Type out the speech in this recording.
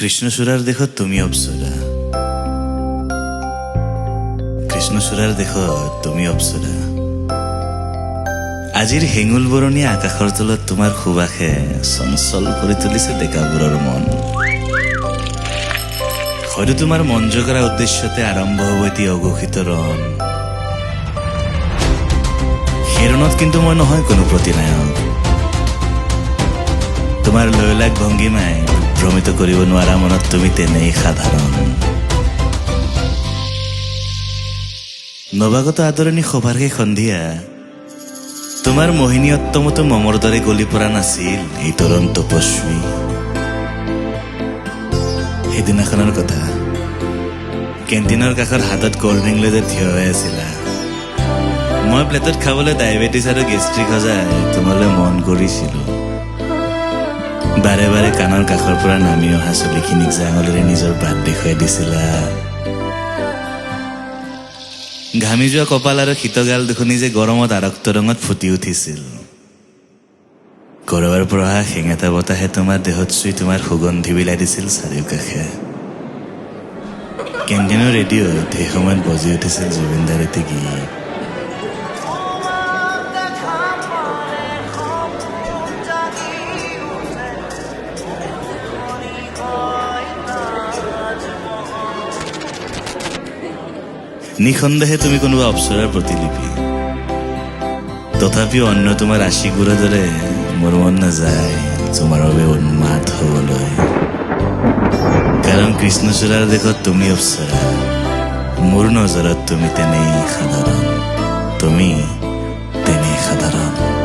কৃষ্ণচূড়াৰ দেশত তুমি অপ্সৰা, কৃষ্ণচূড়াৰ দেশত তুমি অপ্সৰা। আজিৰ হেঙুল বৰণীয়া আকাশৰ তলত তোমাৰ সুবাসে চঞ্চল কৰি তুলিছে ডেকাবোৰৰ মন। হয়তো তোমাৰ মন জগৰা উদ্দেশ্যতে আৰম্ভ হ'ব এটি অঘোষিত ৰণ। সেই ৰণত কিন্তু মই নহয় কোনো প্ৰতিনায়ক। তোমাৰ লয়লাক ভংগীমাই ভ্ৰমিত কৰিব নোৱাৰা মনত তুমি তেনেই সাধাৰণ। নৱাগত আদৰণি সভাৰ সেই সন্ধিয়া তোমাৰ মোহিনীয়ত্তমতো মমৰ দৰে গলি পৰা নাছিল এই তৰুণ তপস্বী। সেইদিনাখনৰ কথা, কেণ্টিনৰ কাষত হাতত কল্ড ড্ৰিংক লৈ যে থিয় হৈ আছিলা, মই প্লেটত খাবলৈ ডায়েবেটিছ আৰু গেষ্ট্ৰিক সজাই তোমালৈ মন কৰিছিলো। বাৰে বাৰে কাণৰ কাষৰ পৰা নামি অহা চুলিখিনিক যে আঙুলিৰে নিজৰ বাট দেখুৱাই দিছিলা। ঘামি যোৱা কপাল আৰু শীতগাল দুখনি যে গৰমত আৰক্ত ৰঙত ফুটি উঠিছিল। কৰবাৰ পৰা অহা সেঙেতা বতাহে তোমাৰ দেহত চুই তোমাৰ সুগন্ধি বিলাই দিছিল চাৰিওকাষে। কেণ্টিনৰ ৰেডিঅ'ত সেই সময়ত বজি উঠিছিল জুবিনদাৰ এটি গীত। নিঃসন্দেহে তুমি কোনোবা অপ্সৰাৰ প্ৰতিলিপি, তথাপিও অন্য তোমাৰ আশিকবোৰৰ দৰে মোৰ মন নাযায় তোমাৰ বাবে উন্মাদ হ'বলৈ। কাৰণ কৃষ্ণচূড়াৰ দেশত তুমি অপ্সৰা, মোৰ নজৰত তুমি তেনেই সাধাৰণ, তুমি তেনেই সাধাৰণ।